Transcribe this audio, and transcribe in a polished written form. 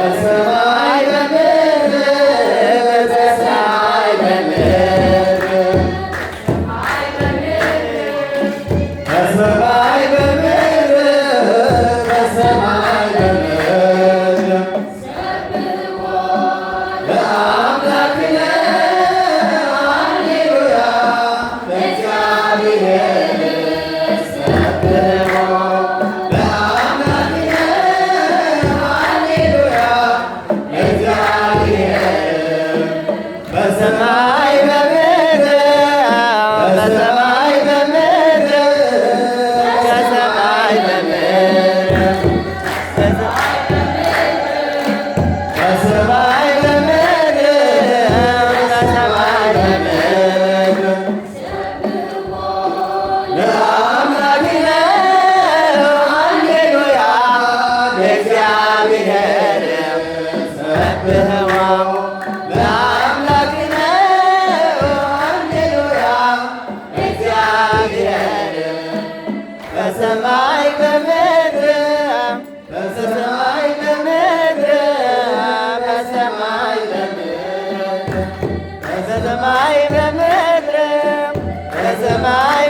በሰማይ በምድር፣ በሰማይ በምድር፣ በሰማይ በምድር፣ በሰማይ በምድር ለአምላክነ ሃሌሉያ ለእግዚአብሔር ሰብሕዎ ለአምላክነ ሃሌሉያ ለእግዚአብሔር። በሰማይ በምድር፣ በሰማይ በምድር፣ በሰማይ በምድር፣ በሰማይ በምድር፣ በሰማይ በምድር ለአምላክነ ሃሌሉያ ለእግዚአብሔር ሰብሕዎ ለአምላክነ ሃሌሉያ ለእግዚአብሔር። በሰማይ በምድር፣ በሰማይ በምድር፣ በሰማይ በምድር፣ በሰማይ በምድር፣ በሰማይ።